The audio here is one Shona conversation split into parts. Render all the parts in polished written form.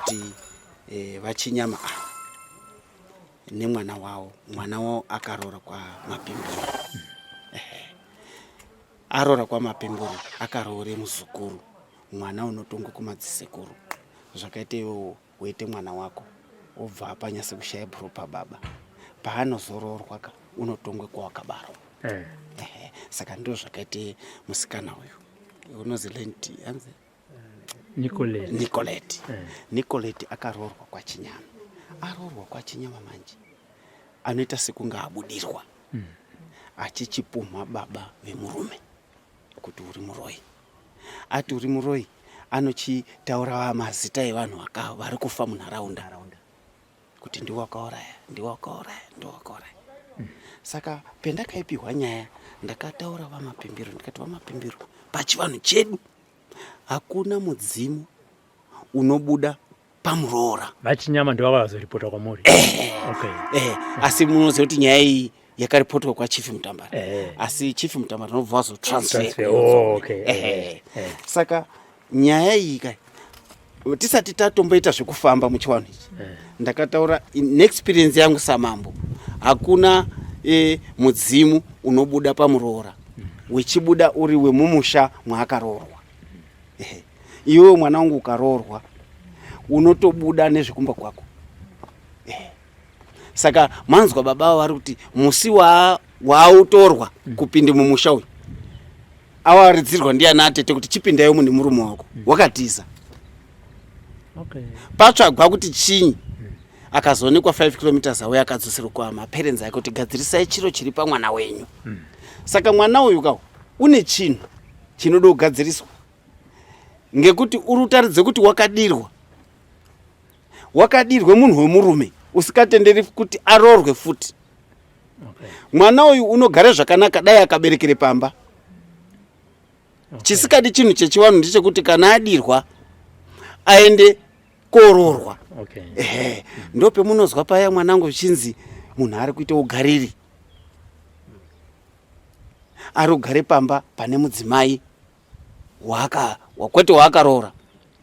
Kuti vaChinyama ava nemwana wavo, mwana wavo akaroora kwaMapimburu. Aroora kwaMapimburu akaroore muzukuru, mwana unotongwa kumadzisekuru. Zvakaita iwewo woite mwana wako obva apanyase kushaya proper baba, paanozoroorwa ka unotongwe kwawakabarwa. Saka ndo zvakaite musikana uyu unozi Lenti, hanzi Nicolette. Nicolette. Nicolette akaroorwa kwaChinyama. Aroorwa kwaChinyama manje anoita sekunge abudirwa achichipumha baba vemurume kuti uri muroyi. Ati uri muroyi, anochitaura mazita evanhu vari kufa munharaunda kuti ndiwe wakauraya, ndiwe wakauraya, ndiwe wakauraya. Saka pendakaipihwa nyaya ndakataura vaMapimbiro, ndikati vaMapimbiro, pachivanhu chedu hakuna mudzimu unobuda pamuroora. VaChinyama ndivo vakazoripota kwamuri? Okay. Asi munoziva kuti nyaya iyi yakaripotwa kwaChief Mutambara. Asi Chief Mutambara unobva wazotransfer. Transfer. Oh, okay. Saka nyaya iyi kai tisati tatomboita zvekufamba muchivanhu ichi, ndakataura neexperience yangu samambo, hakuna mudzimu unobuda pamuroora wechibuda uri wemumusha mwaakaroorwa. Iwewe mwana wangu ukaroorwa unotobuda nezvekumba kwako. Saka manzwa baba avo vari kuti musi waautorwa kupinde mumusha uyu awaridzirwa ndiana atete kuti chipindaiwo mune murume wako, wakatiza. Patsvagwa kuti chinyi, akazoonekwa 5 kilometers away, akadzoserwa kwamaparents ake kuti gadzirisai chiro chiri pamwana wenyu. Saka mwana uyu kawo une chinhu chinoda kugadziriswa ngekuti uri utaridze kuti wakadirwa, wakadirwe munhu wemurume usikatenderi kuti aroorwe futi. Mwana uyu unogara zvakanaka dai akaberekere pamba. Chisikadi chinhu chechivanhu ndechekuti kana adirwa aende kooroorwa. Ehe, ndopemunozwa paya mwanangu zvichinzi munhu ari kuita ugariri, ari kugare pamba pane mudzimai kwete waakaroora,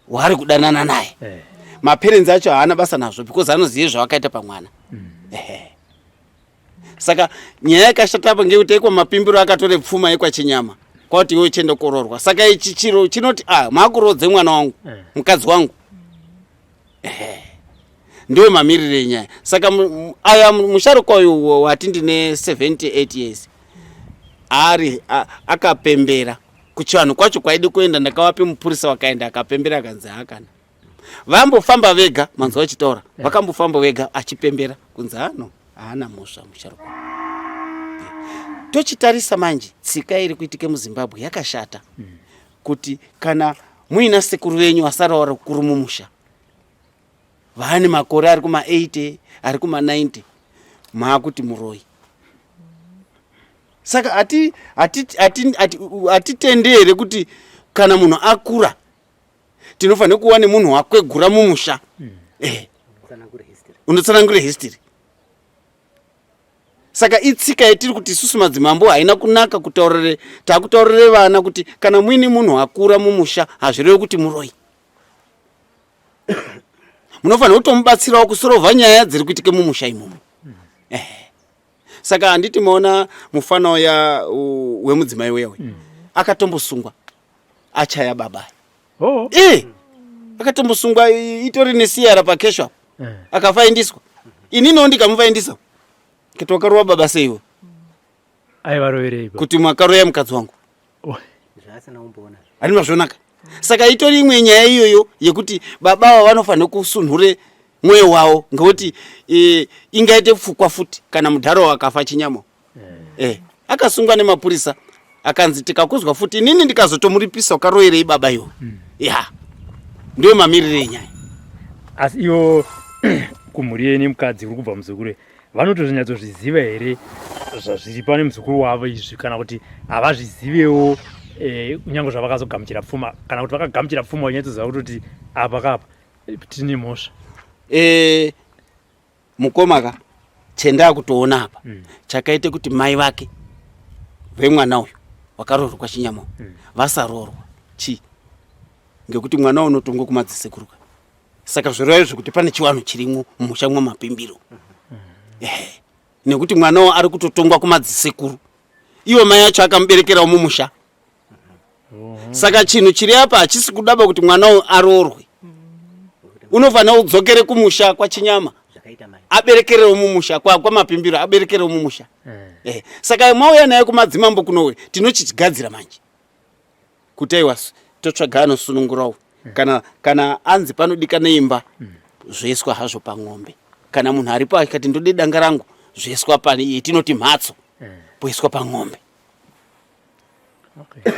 waari kudanana naye. Maparents acho haana basa nazvo because anoziva zvavakaita pamwana. Ehe. Saka nyaya yakashata apa ngekuti ekwaMapimbiro akatore pfuma yekwaChinyama kwati iwe uchienda kuroorwa. Saka ichi chiro chinoti a maakuroodze mwana wangu, mukadzi wangu. Ehe, ndiwo mamiriro enyaya. Saka aya musharukwa uyu wati ndine 78 years ari akapembera kuchivanhu kwacho kwaidi kuenda, ndakavape mupurisa wakaenda akapembera, akanzi haakana vambofamba vega, manzwa vachitaura, vakambofamba vega achipembera kunzi ano haana mhosva musharukwa. Tochitarisa manje tsika iri kuitike muZimbabwe yakashata, kuti kana muina sekuru venyu vasara vari kukuru mumusha, vaane makore ari kuma 80, ari kuma 90, maakuti muroyi. Saka hatitendere kuti kana munhu akura tinofanira kuva nemunhu wakwegura mumusha unotsanangura history. Saka itsika yetiri kuti isusu madzimambo haina kunaka kutaurire, takutaurire vana kuti kana muine munhu akura mumusha hazvirevi kuti muroyi, munofanira kutomubatsirawo kusorovha nyaya dziri kuitike mumusha imomo. Saka handiti maona mufana uya wemudzimai uya uyu akatombosungwa achaya baba. Akatombosungwa, itori nesiyara pakesho apo. Akafaindiswa. Ininiwo ndikamufaindisa kuti wakarova baba seiwe. Aivaroverei? Kuti makaroya mukadzi wangu. Zvaasina kumboona. Handina mazvionaka. Saka itori imwe nyaya iyoyo yekuti baba ava vanofanira kusunhure mwoyo wavo ngekuti ingaite pfukwa futi kana mudharo akafa Chinyama. Akasungwa nemapurisa, akanzi tikakuzwa futi inini ndikazotomuripisa ukaroyerei baba iwe. Ya, ndiyo mamiriro enyaya. Asi ivo kumhuri yenyu mukadzi uri kubva muzukuru vanotozvinyatsozviziva here zvazviri pane muzukuru wavo izvi, kana kuti havazvizivewo kunyange zvavakazogamuchira pfuma, kana kuti vakagamuchira pfuma vanyatsoziva kutoti apa kapa tine mhosva? Mukoma ka, chendaa kutoona apa chakaite kuti mai vake vemwana uyu wakaroorwa kwaChinyama vasaroorwa chi ngekuti mwana unotongwe kumadzisekuru ka. Saka zvoreva izvo kuti pane chiwanhu chirimo mumusha mwamapimbiro. Ehe. Nekuti mwanawo ari kutotongwa kumadzisekuru. Iwo mai acho akamuberekerawo mumusha. Saka chinhu chiri apa hachisi kudaba kuti mwana uyu aroorwe. Unofanira udzokere kumusha kwaChinyama. Aberekerewo mumusha kwaMapimbiro aberekerewo mumusha. Eh. Saka mauya naye kumadzimambo kunowe tinochichigadzira manje. Kuti aiwa totsvaga anosunungurawo. Kana anzi panodikana imba zvoiswa hazvo pang'ombe. Kana munhu aripo akati ndode danga rangu zvoiswa pane tinoti mhatso poiswa pang'ombe. Okay.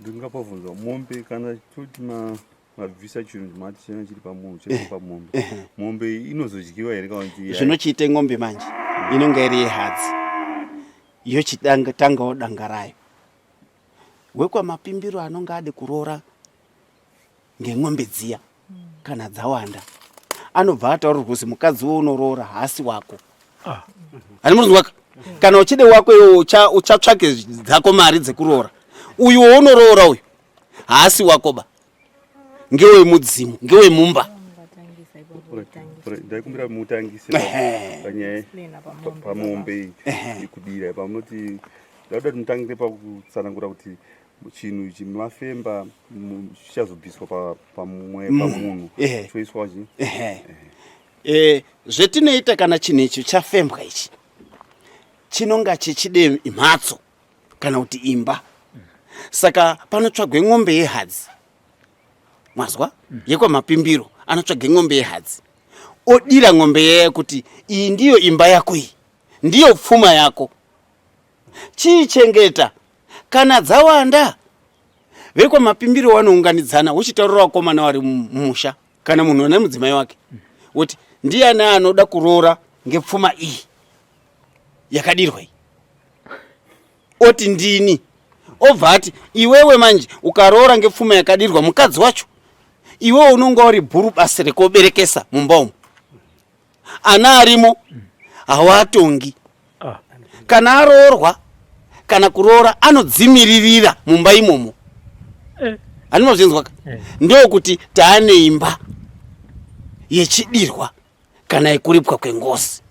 Ndingapabvunza mombe kana toti mabvisa chinhu mati chena chiri pamunhu chiri pamombe. Mombe inozodyiwa here kana kuti Zvinochiite ng'ombe manje inonga iri yehadzi yochitangawo danga rayo. Wekwamapimbiro anonga ade kuroora ngen'ombe dziya kana dzawanda anobva ataurirwa kuzi mukadzi wounoroora haasi wako. Hani munozwaka? Kana uchide wako iwe uchatsvake dzako mari dzekuroora. Uyu wounoroora uyu haasi wako ba, ngewemudzimu, ngewemumba. Ndaikumbira mutangise panyaya pamombe ikudira pamunoti ndakuda kuti mutangire pakutsanangura kuti chinhu ichi mafemba chichazobviswa pamunhu choiswa chi. Zvetinoita kana chinhu ichi chafembwa ichi chinonga chichide mhatso kana kuti imba. Saka panotsvagwe ng'ombe yehadzi, mwazwa, yekwamapimbiro anotsvage ng'ombe yehadzi odira ng'ombe yeye kuti iyi ndiyo imba yako, iyi ndiyo pfuma yako, chiichengeta. Kana dzawanda vekwamapimbiro vanounganidzana wochitaurira vakomana vari mumusha kana munhu ane mudzimai wake woti ndiani anoda kuroora ngepfuma iyi yakadirwa iyi, oti ndini. Obva ati iwewe manje ukaroora ngepfuma yakadirwa mukadzi wacho iwewe unonga uri bhuru basi rekoberekesa mumba umu, ana arimo hawatongi. Kana aroorwa kana kuroora anodzimiririra mumba imomo. Handinozvinzwa ka? Ndokuti taane imba yechidirwa kana yekuripwa kwengozi,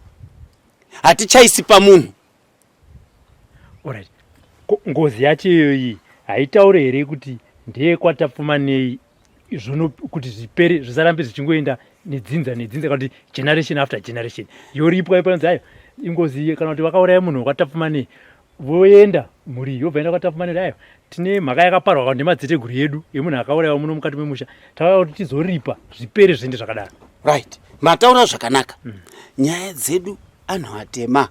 hatichaisi pamunhu. Alright. Ngozi yacho iyoyi haitauri here kuti ndeyekwatapfumanei zvono kuti zvipere zvisarambe zvichingoenda nedzinza nedzinza kana kuti generation after generation yoripwa ipanzi ayo ingozi kana kuti vakauraya munhu wakwatapfumanei voenda mhuri yobva enda kwatapfumanei ayo tine mhaka yakaparwa kana nemadziteteguru edu emunhu akaurayiwa muno mukati memusha tauya kuti tizoripa zvipere zviende zvakadaro. Right, mataura zvakanaka. Nyaya dzedu anhu atema,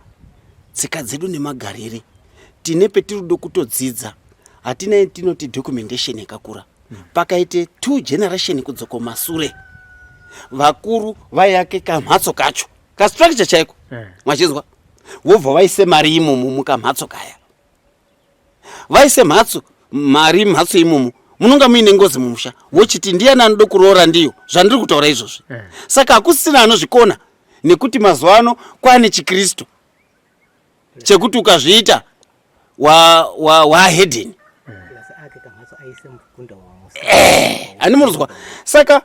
tsika dzedu nemagarire tine petirudo kutodzidza, hatina tinoti documentation yakakura. Pakaite 2 generation kudzoka masure, vakuru vayake kamhatso kacho kastructure chaiko, mwachinzwa, vobva vaise mari imomo mukamhatso kaya, vaise mhatso mari mhatso imomo munonga muine ngozi mumusha, wochiti ndiyani anoda kuroora ndiyo zvandiri kutaura izvozvi. Saka hakusisina anozvikona nekuti mazuva ano kwaane chikristu chekuti ukazviita wahedheni hani munozwa. Saka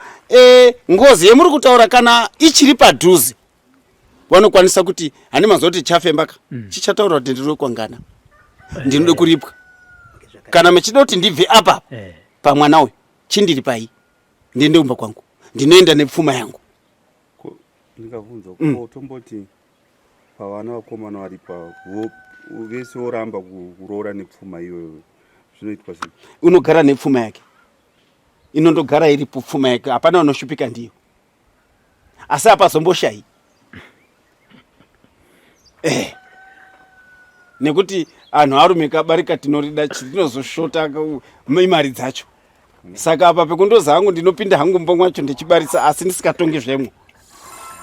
ngozi yemuri kutaura kana ichiri padhuze vanokwanisa kuti hani mazuva kuti chafemba ka chichataura kuti ndiri kwangana ndinoda kuripwa, kana muchida kuti ndibve apa pamwana uyu chindiri pai ndiende kumba kwangu, ndinoenda nepfuma yangu. Ndingabvunza ko tomboti pavana vakomana varipa vese voramba kuroora nepfuma iyoyo zvinoitwa sei? Unogara nepfuma yake, inondogara iripo pfuma yake, hapana unoshupika ndiyo, asi hapazomboshayi nekuti anhu arume kabarika tinorida tinozoshota imari dzacho. Saka apa pekundoza hangu ndinopinda hangu mumba mwacho ndichibarisa asi ndisikatongi zvemwo.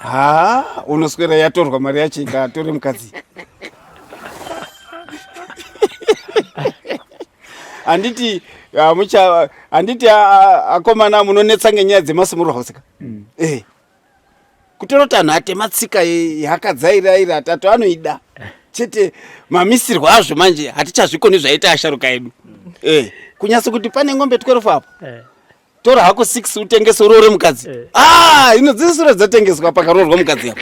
Ha, unoswera yatorwa mari yacho ikatore mukadzi. Handiti mucha handiti akomana munonetsa ngenyaya dzemasimurwa hosika. Kutora kuti anhu atema tsika yakadzairaira atatu anoida chete mamisirwo azvo manje hatichazvikoni zvaita asharuka edu. Kunyasa kuti pane ng'ombe 12 apo. Tora hako 6 utengese uroore mukadzi. Ah, ino dzisura dzatengeswa pakaroorwa mukadzi apa.